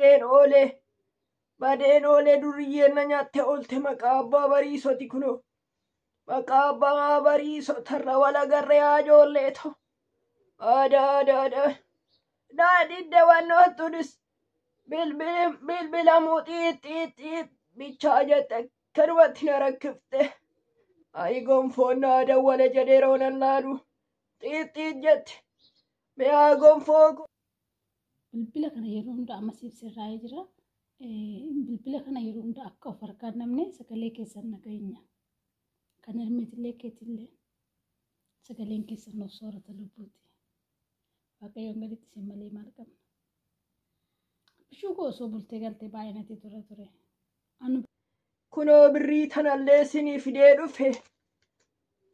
Badeen oolee. Badeen oolee duriyyeen na nyaatte oolte maqaa abbaa bariisoti kunoo. Maqaa abbaa bariisotarra wal agarree haa ijoollee ta'u. Aadaa aadaa aadaa. Naa didde wannoottunis bilbilamuu xiit xiit xiit bichaa jette akkanumatti na rakkifte. Ayi gonfoon naa dawwale jedhee yeroo nan laalu xiit xiit jette. Mi'aa gonfoo koo. Bilbila kana yeroo hunda amma siif sirraa'ee jira. Bilbila kana yeroo hunda akka of harkaan dhabne sagalee keessan nageenya. Kan hirmeetillee keetillee sagaleen keessan nuuf soorata lubbuuti. Waaqayyoon gaditti isin malee maal qabna? Bishuu koo osoo bultee galtee baay'ee natti tura ture. Anu Kunoo birrii tanallee isinii fidee dhufe.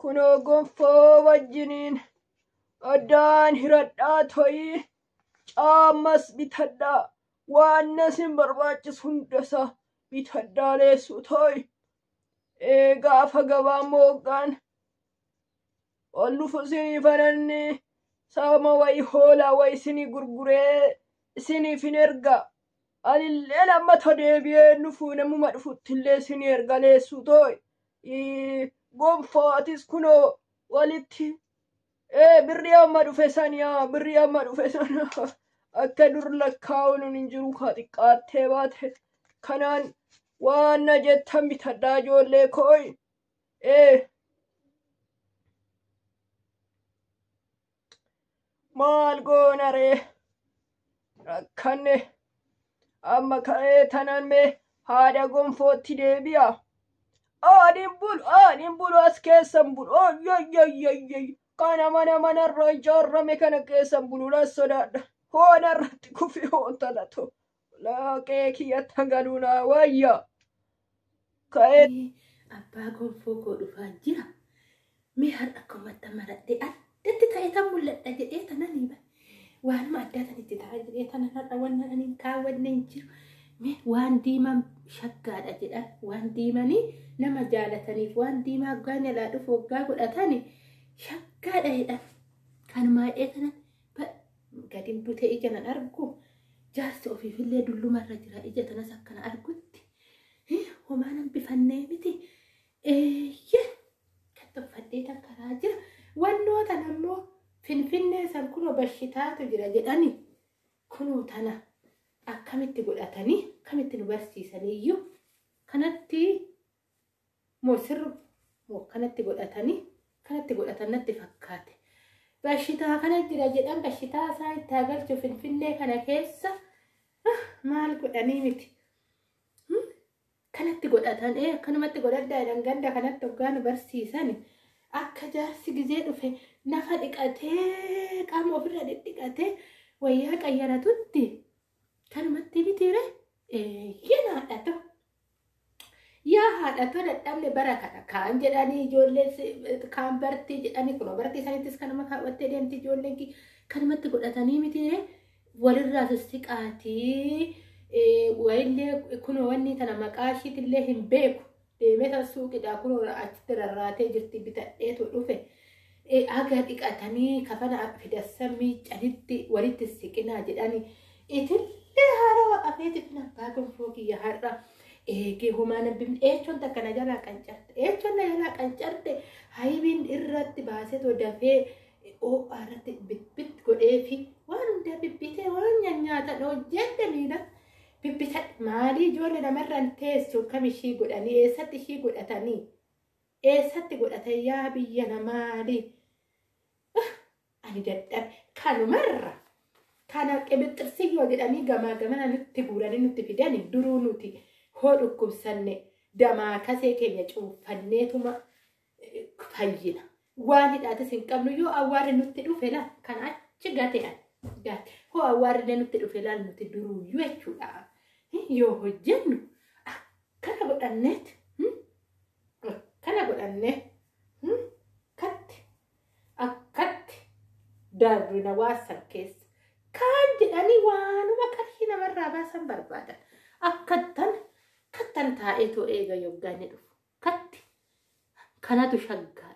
Kunoo gonfoo wajjiniin addaan hiradhaa to'ii caammas bitadhaa waan isin barbaachisu hundasaa bitadhaa leessu to'i. Ee gaafa gabaan mooggaan ol dhufu isinii fananni sama wayi hoolaa wayi isinii gurguree isiniif hin erga. Anillee lammata deebi'ee dhufu namuma dhufuttillee isinii erga leessu to'i. Gonfoo atis kunoo walitti ee birrii amma dhufe saniyaa birrii amma dhufe sana akka dur lakkaa'uun hin jiru kaa xiqqaattee baate kanaan waan na jettan bitadhaa ijoollee kooyi ee maal goona ree rakkanne amma ka'ee tanan mee haadha gonfootti deebi'a. Ani bulu ani bulu as keessan bulu oyyoyyoyyoy kana mana manarra ijaarame kana keessan bulu nan sodaadha hoona irratti kufi hoontalatu laaqee kiyyatti galuu naa wayya ka'ee. Abbaa gonfoo koo dhufaa jira. Mee har'a akkumatti maradhee addatti ta'e tan mul'adha jedhee tanan hima. Waanuma addaa tan itti ta'a jedhee tanan har'a wannan ani hin kaawwanne hin jiru. Mee waan diimaan shaggaadha jedhan waan diimanii nama jaalataniif waan diimaa waggaa jalaa dhufu waggaa godhatani shaggaadha jedhan. Kanumaa jedhee tanan gadi butee ija nan argu. Jaarsi ofiifillee dullumarra jira ija tanas akkana argutti. Homaa nan bifannee miti. Eeyyee kan tuffadhee tan karaa jira. Wannoo tan ammoo Finfinnee san kunoo bashitaatu jira jedhani kunoo tana akkamitti godhatanii akkamitti nu barsiisaniiyyuu kanatti moo sirru moo kanatti godhatanii kanatti godhatan natti fakkaate. Bashitaa kana jira jedhan bashitaa isaa itti haa galchu Finfinnee kana keessa maal godhanii miti. Kanatti godhatan ee akkanumatti godhadhaa jedhan ganda kanatti hoggaa nu barsiisan akka jaarsi gizee dhufe nafa dhiqatee qaama ofirra dhidhiqatee wayyaa qayyaratutti kanumatti mitiire eeyyeen haadhato. Yaa haadhatoo dadhabne bara kana kaan jedhanii ijoolleen kaan bartii jedhanii kunoo bartii sanittis kanuma kaawwattee deemti ijoolleen kanumatti godhatanii mitiire walirraa sissiqaatii wayillee kunoo wanni tana maqaa ishiitillee hin beeku deemee tan suuqidhaa kunoo achitti rarraatee jirti bitadheetu dhufe haga dhiqatanii kafana fidassan miiccanitti walitti siqinaa jedhanii itillee haarawa afeeti fin abbaa gonfoo kiyya har'a eegee homaa nabbifne eechoon takka na jalaa qancarte eechoon na jalaa qancarte hayibiin irratti baaseetoo dafee oo'aa irratti bitbit godheefi waan hundaa bibbitee waan nyaatan hojjedhe miila bibbitadhe maalii ijoollee namarra hin teessu kam ishii godhanii eessatti ishii godhatanii eessatti godhatan yaa biyya namaalii ani dadhabe kanumarra kana qibixxirsiyyoo jedhanii gamaa gamana nutti guuranii nutti fidani duruu nuti hoo dhukkubsanne damaa kasee keenya cuunfanneetuma fayyina. Waan hidhaatis hin qabnu yoo awwaarri nutti dhufe laal kan achi gate gate hoo awwaarri nutti dhufe laal nuti duruuyyuu jechuudha. Yoo hojjennu akkana godhanneet akkana godhannee akkatti akkatti darbina waasan keessa kaan jedhanii waanuma qarshii namarraa baasan barbaadan akkattan kattan taa'eetoo eega yoggaa inni dhufu katti kanatu shaggaadha.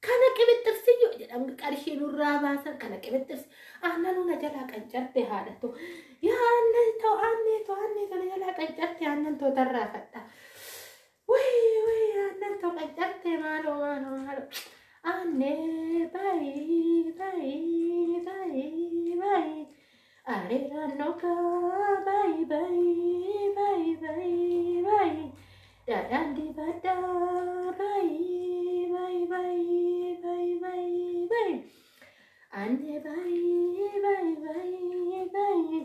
Kana qibixxirsiyyoo jedha. Qarshii nurraa baasan kana qibixxis. Aannan na jalaa qancarte haadhatu. Yaa aannan too aannee too aannee too na jalaa qancarte aannan too tarraafadha. Wayii wayii aannan too qancarte maaloo maaloo maaloo. Aanne baay'ee baay'ee baay'ee baay'ee. Areeraan ogaa baay'ee baay'ee baay'ee baay'ee baay'ee. Dhadhaan dibadhaa baay'ee baay'ee baay'ee baay'ee baay'ee baay'ee. Aanne baay'ee baay'ee baay'ee baay'ee.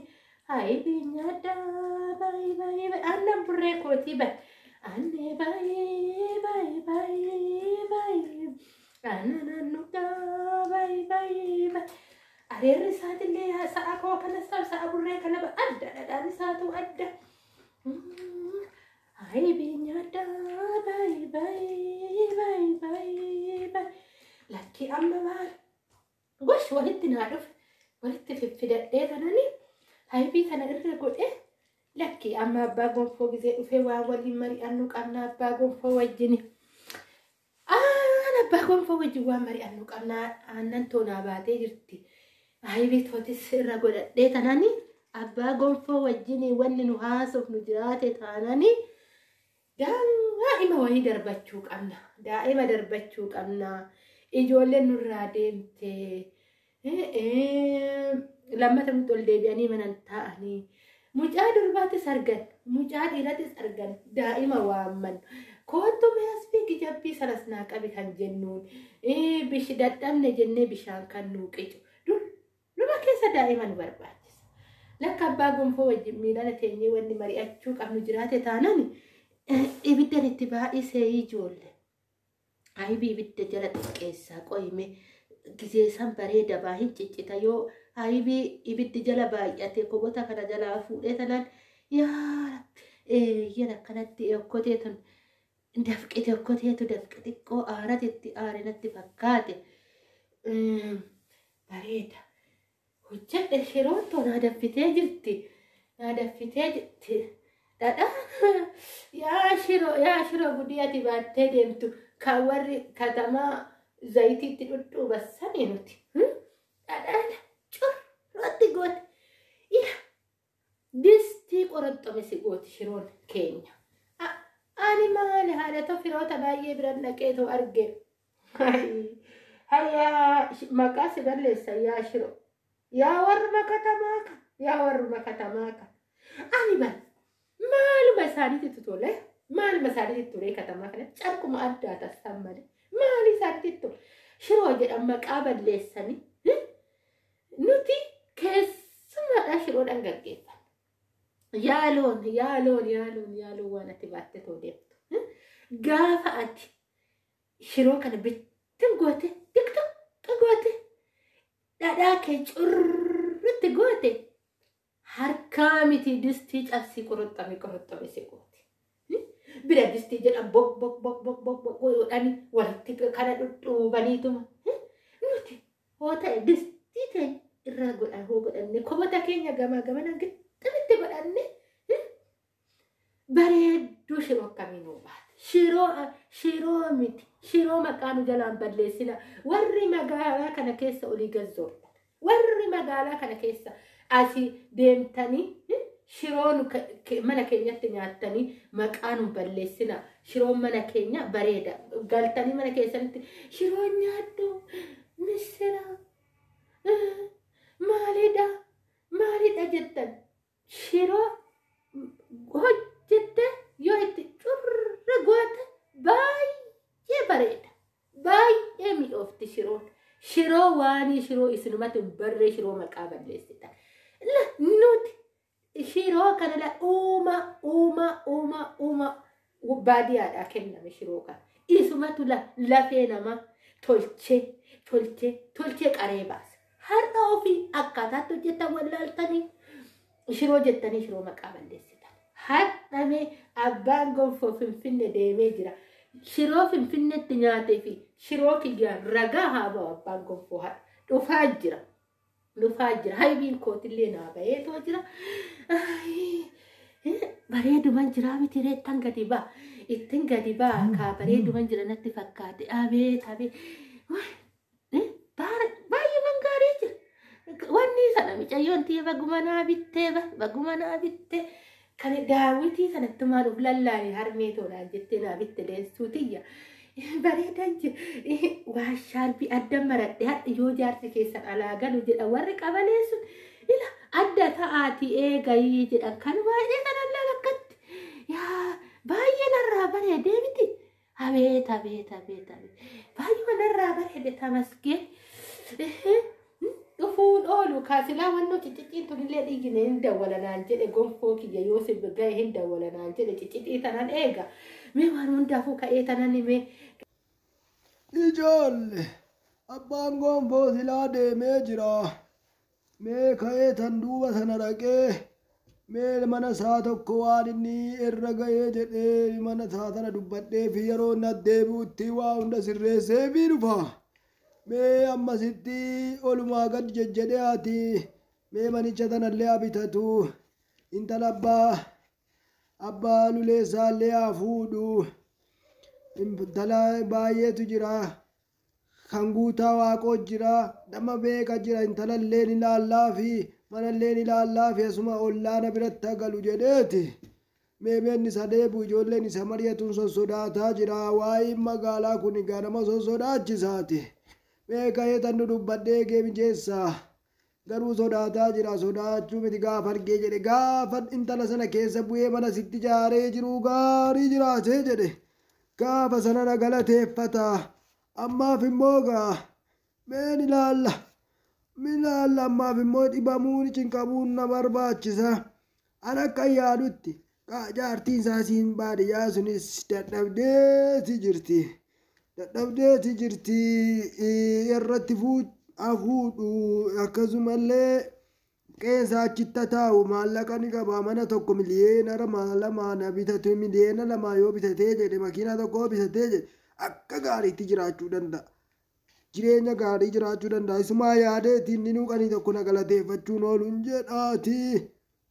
Hayibii nyaadhaa baay'ee baay'ee baay'ee. Aannan burree kootii baay'ee. Aanne baay'ee baay'ee baay'ee baay'ee. Aannan aannuudhaa baay'ee baay'ee baay'ee. Areerri isaatillee sa'a koo kana sa'a burree kana adda dhadhaan isaatu adda. Hayibii nyaadhaa baay'ee baay'ee baay'ee baay'ee baay'ee. Lakkii amma maal? Gosh walitti naa dhufe walitti fiffidadhee kanani hayibii kana irra godhe lakkii amma abbaa gonfoo gizee dhufee waan waliin mari'annu qabna abbaa gonfoo wajjini. Aan abbaa gonfoo wajjin waan mari'annu qabna aannan toonaa baatee jirti. Hayibii tootis irra godhadhee tanani abbaa gonfoo wajjini wanni nu haasofnu jiraate taanani daa'ima wayii darbachuu qabna. Daa'ima darbachuu qabna. Ijoolleen nurraa deemte lammata nutti ol deebi'anii manan taa'anii mucaa durbaatis argan mucaa dhiiratis argan daa'ima waamman koottu mees fiigi jabbii sanas naa qabi kan jennuun bishi dadhabne jennee bishaan kan nuu qicu dulluma keessa daa'ima nu barbaachisa. Lakka abbaa gonfoo wajjin miilana teenyee wanni mari'achuu qabnu jiraate taanaan ibiddan itti baay'isee ijoollee. Hayibii ibidda jala xiqqeessaa qoyime gizee san bareeda baa hin ciccita yoo hayibii ibiddi jala baay'ate kobota kana jalaa fuudhee tanaan yaa rabbi eeyyan akkanatti okkotee tun dafqite okkoteetu dafqe xiqqoo aaratitti aare natti fakkaate bareeda hojjedhe shiroon too naa danfitee jirti naa danfitee jirti dhadhaa yaa shiroo gudii ati baattee deemtu kan warri katamaa zayitiitti dhudhuubassanii nuti. Dhadhaan curratti goote. Ila distii qoraxxame si gooti shiroon keenya. Ani maali haadha too firoota baay'ee biran dhaqee too arge. Hayyaa maqaa si balleessa yaa shiroo. Yaa warra katamaa ka yaa warra katamaa ka. Ani bal maaluma isaaniitti tole. Maaluma isaaniitti ture katamaa kana carquma addaa taasisan malee maali isaaniitti tole shiroo jedhan maqaa balleessanii nuti keessumaadhaa shiroodhaan gaggeeffanna. Yaaloon yaaloon yaaloon yaaloon waan ati baattee too deemtu gaafa ati shiroo kana bittin goote tiktok goote dhadhaa kee currutti goote harkaa miti distii cabsii qoroxxame qoroxxame si goote. Bira distii jedhan bok bok bok bok bok bok godhanii walitti kana dhudhuubaniituma. Nuti hoo ta'e distii ta'e irraa godhan hoo godhanne kobota keenya gamaa gamana gixximitti godhanne bareedduu shiroo akkamii nuu baate. Shiroo shiroo miti shiroo maqaa nu jalaan balleessina warri magaalaa kana keessa olii gazzoodha. Warri magaalaa kana keessa asii deemtanii shiroo nu mana keenyatti nyaattanii maqaa nu balleessina. Shiroon mana keenya bareeda. Galtanii mana keessanitti shiroo nyaadhu misira maalidha maalidha jettan shiroo hojjette yoo itti curre goote baay'ee bareeda. Baay'ee mi'oofti shiroon. Shiroo waanii shiroo isinumatti barree shiroo maqaa balleessita. Nuti shiroo kana la uuma uuma uuma uuma baadiyyaadhaa kenname shiroo kana. Isumatu lafee namaa tolchee tolchee tolchee qaree baasa. Har'a ofii akkaataatti hojjetan wallaaltanii shiroo jettanii shiroo maqaa balleessitan. Har'amee abbaan gonfoo Finfinne deemee jira. Shiroo Finfinneetti nyaatee fi shiroo kiyyaan ragaa haa ba'u abbaan gonfoo har'a dhufaa jira. Dhufaa jira. Haybiin kootillee naa baheetoo jira. Bareeduman jiraa miti reettan gadi ba'a. Ittiin gadi ba'a kaa bareeduman jira natti fakkaate. Abeet abeet. Mucayyoon tiyya baguma naa bittee baguma naa bittee. Kan daawwitii sanattumaan of lallaale harmee tolaan jettee naa bitte leessuu tiyya. Bareedan waa shaarbii adda maradhe hadha yoo jaarsa keessan alaa galu jedha warri qabalee sun ila adda ta'aatii eegayii jedhan kan baay'ee kanan laalakkatti yaa baay'ee narraa bareedee miti. Abeet abeet abeet abeet baay'ee narraa bareede tamasgeen dhufuun oolu kaasilaa wannoo cicciciin tunillee dhiigine hin dawwalanaan jedhe gonfoo kiyya yoo si gahe hin dawwalanaan jedhe ciccicii tanan eega mee waan hundaafuu ka'ee tanan himee. Ijoolle abbaan gonfoo silaa deemee jira. Mee ka'ee tan duuba sana dhaqee mee mana isaa tokko waan inni irra ga'ee jedhee mana isaa sana dubbadhee fi yeroo inni deebi'utti waa hunda sirreessee fi dhufa. Mee ammasitti olumaa gad jejjedhee ati mee manicha tanallee haa bitatu. Intala abbaa luleessaallee haa fuudhu. Intala baay'eetu jira. Kan guutaa waaqoo jira. Nama beeka jira. Intalallee ni ilaallaa fi manallee ni ilaallaa fi asuma ollaana biratti galu jedheeti. Meemeen isa deebi'u ijoolleen isa mari'atuun sossodaataa jira. Waa'een magaalaa kun egaa nama sossodaachisaati. Mee ka'ee tan dubbadhee geemijeessa. Garuu sodaataa jira. Sodaachuu miti gaafa argee jedhe. Gaafa intala sana keessa bu'ee mana sitti ijaaree jiru gaarii jiraatee jedhe. Gaafa sana na galateeffata. Ammaaf immoo gaa meen ilaalla. Ilaalla ammaaf immoo dhibamuun cinqabuun na barbaachisa. An akka yaadutti jaartiin isaa siin baadiyyaa sunis dadhabdeeti jirti. Dadhabdeeti jirti irratti fuudhu akkasumallee qeensa achitti taa'u maallaqa ni qaba mana tokko miliyoona lama bitate miliyoona 2 yoo bitatee jedhe makiinaa tokko bitatee jedhe akka gaariitti jiraachuu danda'a. Jireenya gaarii jiraachuu danda'a. Isumaa yaadeetiin inni nuuqanii tokko na galateeffachuun ooluun jedhaati.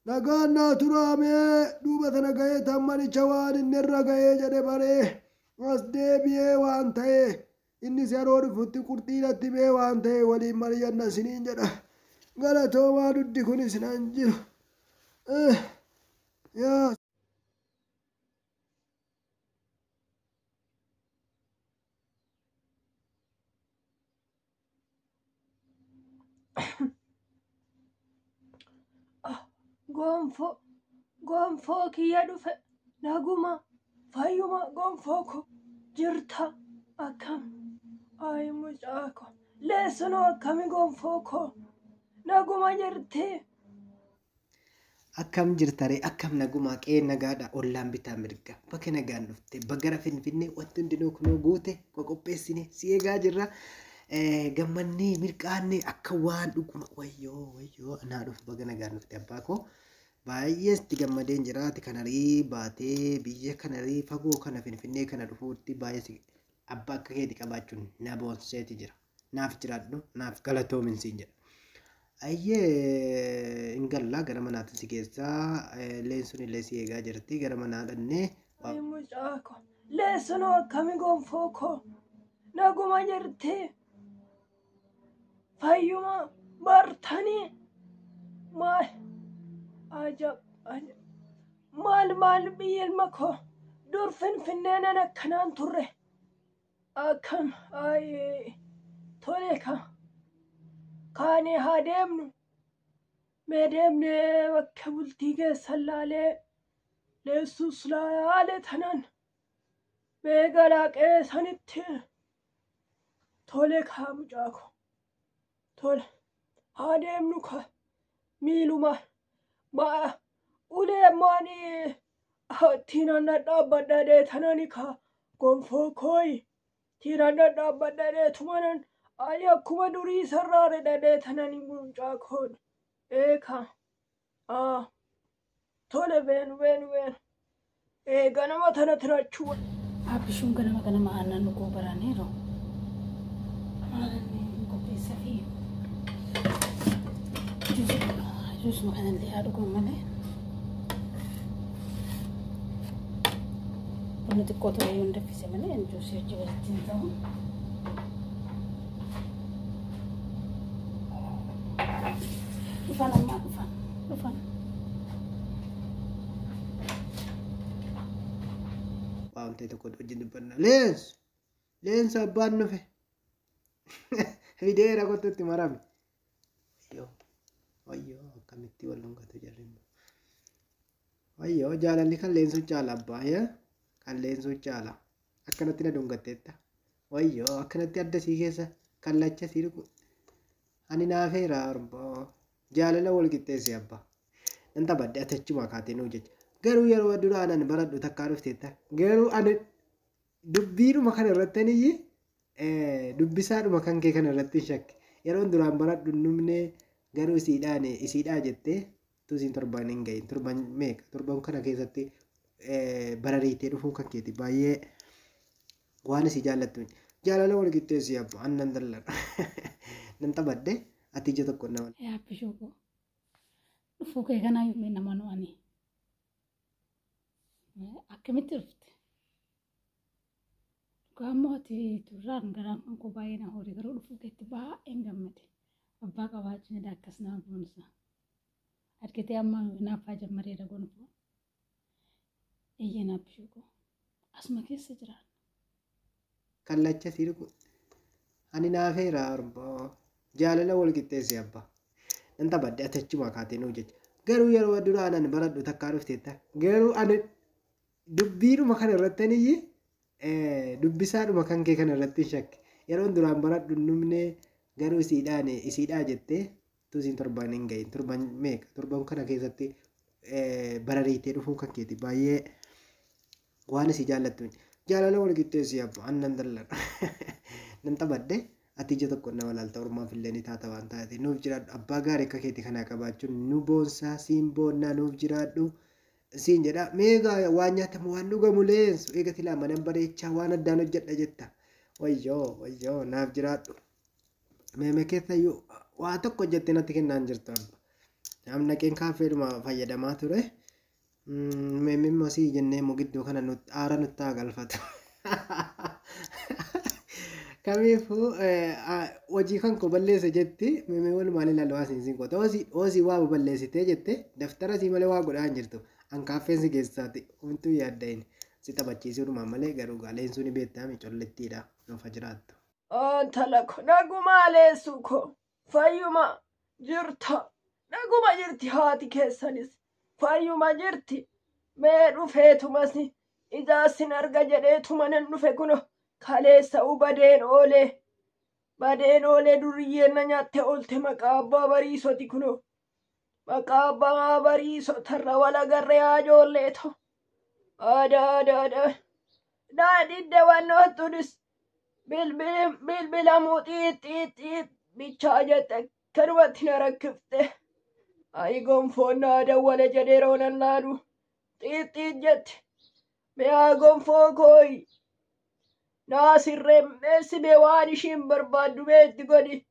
Nagaan naa turaamee duuba tana ga'ee tan manicha waan inni irra ga'ee jedhe baree as deebi'ee waan ta'e innis yeroo dhufutti qurxiidhatti bee waan ta'e waliin mari'anna isiniin jedha. Galatoomaa duddi kunis nan jiru. Yaa. Gonfoo kiyya dhufe naguma fayyuma gonfoo ko jirta akkam ay mucaa ko leessunoo akkami gonfoo ko naguma jirti. Akkam jirtaree akkam nagumaa qe'ee nagaadha ollaan bitaa mirga bakka nagaan dhufte bagara finfinnee wanti hundinuu kunoo guute qoqopheessine si eegaa jirra. Gammannee mirqaannee akka waan dhuguma wayyoo wayyoo anaa dhufu baga nagaan dhufte abbaa koo baay'ee itti gammadeen jiraate kanarii baatee biyya kanarii fagoo kana finfinnee kana dhufuutti baay'ee abbaa akka keeti qabaachuun na boonseeti jira. Naaf jiraadhu naaf galatoomin siin jedha. Ayyee hin gallaa gara manaatti si keessaa leensuun illee si eegaa jirti gara manaa dhannee. Mucaa ko leessunoo akkami gonfoo ko naguma jirti. Fayyuma bartanii maal ajab maal maal biyya ilma koo dur finfinneen an akkanaan turre akkam ayyee tole ka kaanee haa deemnu mee deemnee bakka bultii keessan laalee leessus laalee tanan mee galaa qeessanitti tole kaa mucaa koo. Tole haa deemnu ka miiluma maa ulee maanii tiinaan dhaabbadhadhee tanani ka gonfoo kooyi tiinaan dhaabbadhadhee tumanan ani akkuma durii sarraare dhadhee tanani mucaa koon eeka tole beenu beenu beenu ee ganama tana tirachuu. Abishuun ganama ganama aannan dhuguu baraniiru. Aannan qopheessa fi juusuma kanallee haa dhugan malee. Bunni xiqqoo ta'e yoo hin danfise malee juusii hojii walitti hin ta'u. Dhufan ammaa dhufan dhufan. Waan ta'e tokko wajjin dubbanna. Leensu! Leensu abbaan dhufe. Fideera kottutti marame. Wayyoo! Wayyoo! Akkamitti wal dhungatu jarri immoo. Wayyoo! Jaalalli kan leensuu caala abbaa. Yaa? Kan leensuu caala. Akkanatti na dhungatteetta. Wayyoo! Akkanatti adda sii keessa kallacha sii dhugu. Ani naafeera arbaa. Jaalala wal qixxeesse abbaa. Nan taphadhe ati achuma kaatee nuu jecha. Garuu yeroo duraan ani baradhu takkaa dhufteetta. Garuu ani dubbiidhuma kana irratti aniyyi dubbisaadhuma kan kee kana irratti hin shakke. Yeroon duraan baradhu hin dhumne garuu isiidhaan isiidhaa jettee tuusiin torban hin gahin. Torban meeqa? Torban kana keessatti barariitee dhufuun kan keeti baay'ee waan isii jaallattu. Jaalala wal qixxeessi abbaa an nan dalladha. Nan taphadhe ati ija tokko nama. Yaabbishuu koo. Dhufuu kee kanaa yommuu nama nu'anii. Akkamitti dhufte? Dhugaa immoo ati turraan garaan kan koo baay'ee na hoore garuu dhufuu keetti baay'een gammade. Abbaa qabaachuun jedha akkas nama boonsa. Argitee amma hinaaffaa jammareera gonfoo. Eeyyee naabbishuu koo. Asuma keessa jiraan. Kallacha sii dhugu. Ani naafeera arbaa. Jaalala wal qixxeesse abbaa. Nan taphadhe ati achuma kaatee nuu jecha. Garuu yeroo duraan ani baradhu takkaa dhufteetta. Garuu ani dubbiidhuma kana irratti aniyyi dubbisaadhuma kan kee kana irratti hin shakke. Yeroon duraan baradhu hin dhumne garuu isiidhaan isiidhaa jettee tuusiin torban hin gahin. Torban meeqa? Torban kana keessatti barariitee dhufuun kan keeti baay'ee waan isii jaallattu. Jaalala wal qixxeessi abbaa an nan dalladha. Nan taphadhe ati ija tokko nama laalta ormaaf illee ni taata waan taate nuuf jiraadhu abbaa gaarii akka keeti kanaa qabaachuun nu boonsaa siin boonnaa nuuf jiraadhu siin jedha. Meegaa waan nyaatamu waan dhugamu leensu eega tilaa manan bareechaa waan addaan hojjedha jetta. Wayyoo wayyoo naaf jiraadhu. Meeme keessa iyyuu waa tokko hojjettee natti kennaan jirtu abba. Namni naqeen kaaffeedhuma fayyadamaa ture. Meeme immoo sii jennee immoo gidduu kana aara nutti haa galfatu. Kamiifuu hojii kan koo balleesse jetti meemee walumaan ilaalu waa siin qoota. Hosii waa balleessitee jette daftara sii malee waa godhaa hin jirtu. An kaaffeen si keessaati homtuu yaadda hin. Si taphachiisuudhumaan malee garuu gaaleensuun ni beektaa collettiidha nuuf haa jiraattu. Intala ko nagumaa leessu ko fayyuma jirta naguma jirti haati keessanis fayyuma jirti mee dhufeetumas ijaasin arga jedheetuma nan dhufe kuno kaleessa u badeen oolee badeen oolee duriyyeen na nyaatte oolte maqaa abbaa bariisoti kuno maqaa abbaa bariiso tarra wal agarre yaa ijoolleeto aadaa aadaa aadaa naa didde wannootunis bilbilamuu xiit xiit xiit bichaa jette akkanumatti na rakkifte. Ayi gonfoon naa dawwale jedhee roonan laalu xiit xiit jette. Mi'aa gonfoo kooyi naa sirree meessi mee waan ishiin barbaaddu meetti godhi.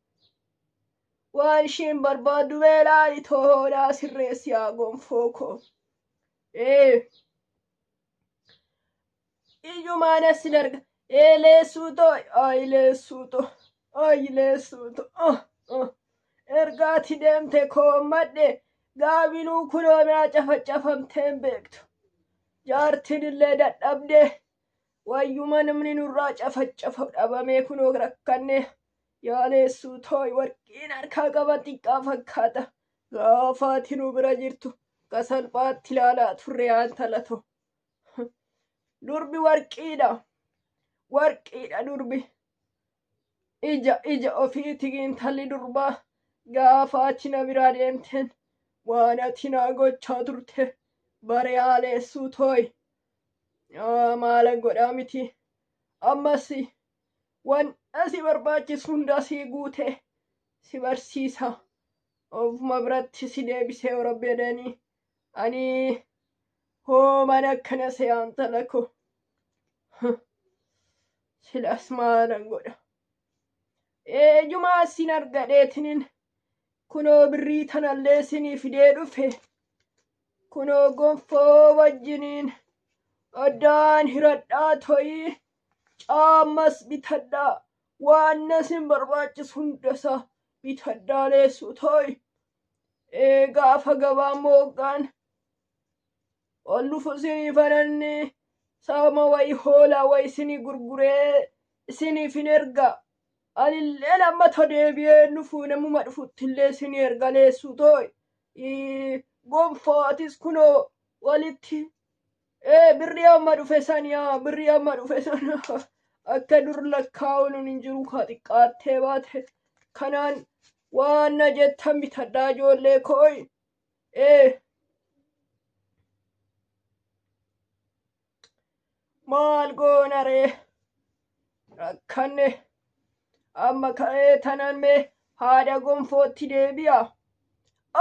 Waan ishiin barbaaddu mee laali too naa sirreessi yaa gonfoo koo. Ee iyyumaan asin arga. Ee leessuuto ay leessuuto ay leessuuto ergaati deemte koommadhe gaabinuu kunoo naa cafacafamteen beektu. Jaartin illee dadhabde wayyuma namni nurraa cafacafa dhabamee kunoo rakkanne yaa leessuu tooy warqiin harkaa qaban xiqqaa fakkaata. Gaafa ati nu bira jirtu ka salphaatti ilaalaa turre yaa intala too. Durbi warqiidha. Warqiidha durbi. Ija ija ofiiti intalli durbaa gaafa ati na biraa deemteen waan ati naa gochaa turte bare yaa leessuu tooy. Maalan godhaa miti. Ammas waan si barbaachisu hunda sii guute si barsiisa. Ofuma biratti si deebisee rabbi jedhanii ani hooman akkana se'aa intala ko. Silas maalan godha. Eejumaa sin argadheetinin kunoo birrii tanallee sinii fidee dhufe. Kunoo gonfoo wajjiniin addaan hiradhaa to'ii caammas bitadhaa waan na sin barbaachisu hundasaa bitadhaa leessu to'i. Gaafa gabaa mooggaan ol dhufu isinii fananni sama wayi hoolaa wayi isinii gurguree isiniif hin erga. Anillee lammata deebi'ee dhufu namuma dhufuttillee isinii erga leessu tooy. Gonfoo atis kunoo walitti birrii amma dhufe saniyaa birrii amma dhufe sana akka dur lakkaa'uun hin jiru ka xiqqaattee baate kanaan waan na jettan bitadhaa ijoollee kooy. Maal goona ree rakkanne amma ka'ee tanan mee haadha gonfootti deebi'a.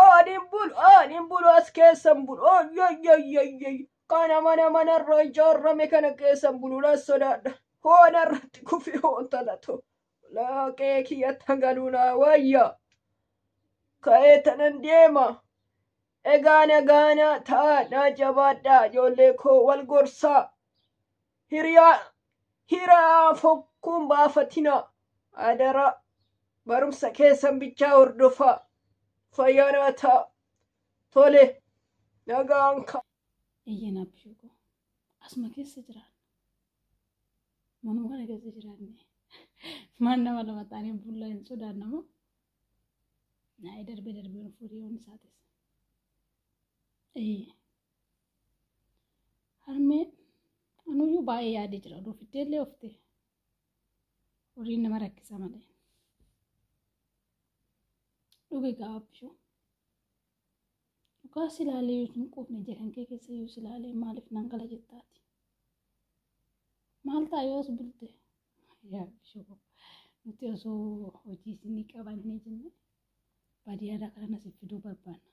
Ani bulu ani bulu as keessan bulu oyyoyyoyyoy kana mana manarra ijaarame kana keessan bulu nan sodaadha. Hoona irratti kufi hoontalatu laaqee kiyyatti galuu naa wayya. Ka'ee tanan deema. Egaa nagaana ta'a naa jabaadhaa ijoollee koo wal gorsaa. Hiriyaa hiraa fokkuun baafatina adara barumsa keessan bichaa hordofaa fayyaanaa ta'a tole nagaan ka. Eeyyeen abbishuu koo asuma keessa jiraanna. Manuma kana keessa jiraanne maal nama lama taanee bullaa hin sodaannamoo? Naa'ee darbee darbee nu fuudhee yoon isaatis. Eeyyee. Harmee anuyyuu baay'ee yaadee jira. Oduu fiddeellee oftee. Horiin nama rakkisa malee. Dhugi gaa abbishuu. Dhugaa si ilaalee yoo hin quufne ija kan kee keessa yoo si ilaalee maaliif nan gala jettaati. Maal ta'a yoo as bulte? Yaa abbishuu koo nuti osoo hojii isinii qabannee jenne baadiyyaadhaa kana asii fiduu barbaanna.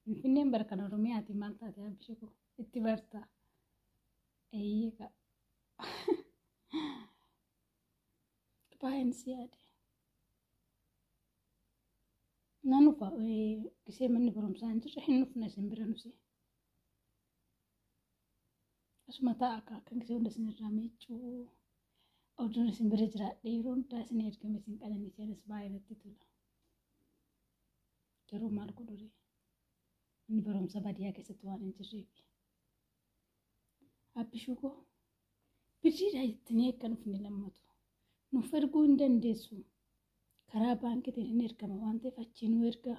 Finfinneen bara kan Oromiyaati maal taate abbishuu koo itti barta. Eeyyee gaa. Baay'een si yaade. Nan dhufa gisee manni barumsaa hin jirre hin dhufna isin bira nusi. Asuma taa'a akka akkan gisee hunda isin irraa miiccuu oduun isin bira jiraadhe yeroo hundaa isin ergame isin qananiisee anis baay'ee natti tola. Garuu maal godhu ree? Manni barumsaa baadiyyaa keessatti waan hin jirreef. Abbishuu koo birriidhaa jettanii akka dhufne lammatu. Nuuf erguu hin dandeessu. Karaa baankiitiin hin ergama waan ta'eef achii nu ergaa.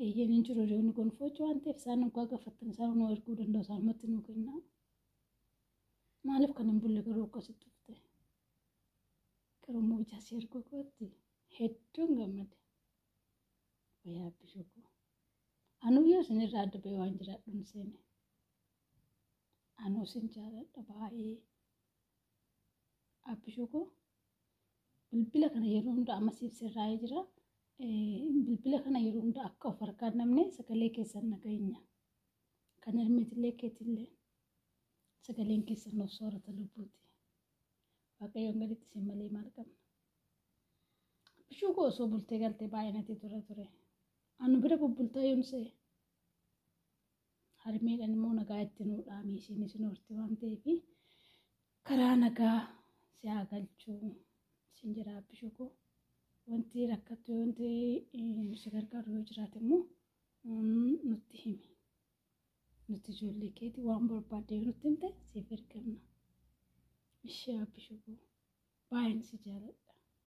Eeyyeen hin jiru hiriyoonni gonfoochi waan ta'eef isaan dhugaa gaafattan isaan nu erguu danda'u isaanumatti nu kennaa. Maaliif kan hin bulle garuu akkasitti dhufte? Garuu immoo ija si erguu kootti hedduun gammade. Wayyaa abbishuu koo. Anuyyuu isinirraa adda ba'ee waan jiraadhu hin seene. Anuu isin jaaladha baay'ee. Abbishuu koo bilbila kana yeroo hunda amma siif sirraa'ee jira. Bilbila kana yeroo hunda akka of harkaan namne sagalee keessan nageenya. Kan harmeetillee keetillee sagaleen keessan nuuf soorata lubbuuti. Waaqayyoon gaditti isin malee maal qabna? Abbishuu koo osoo bultee galtee baay'ee natti tola ture. Anu bira bubbultaa yoon se'e. Harmeedhaan immoo nagaa itti nuu dhaamii isheen isin horte waan ta'eef karaa nagaa si haa galchuu isin jedha abbishuu koo. Wanti rakkattu wanti si gargaaru yoo jiraate immoo nutti himi. Nuti ijoollee keeti waan barbaadde yoo nutti himte siif ergamna. Ishee abbishuu koo baay'een si jaaladha.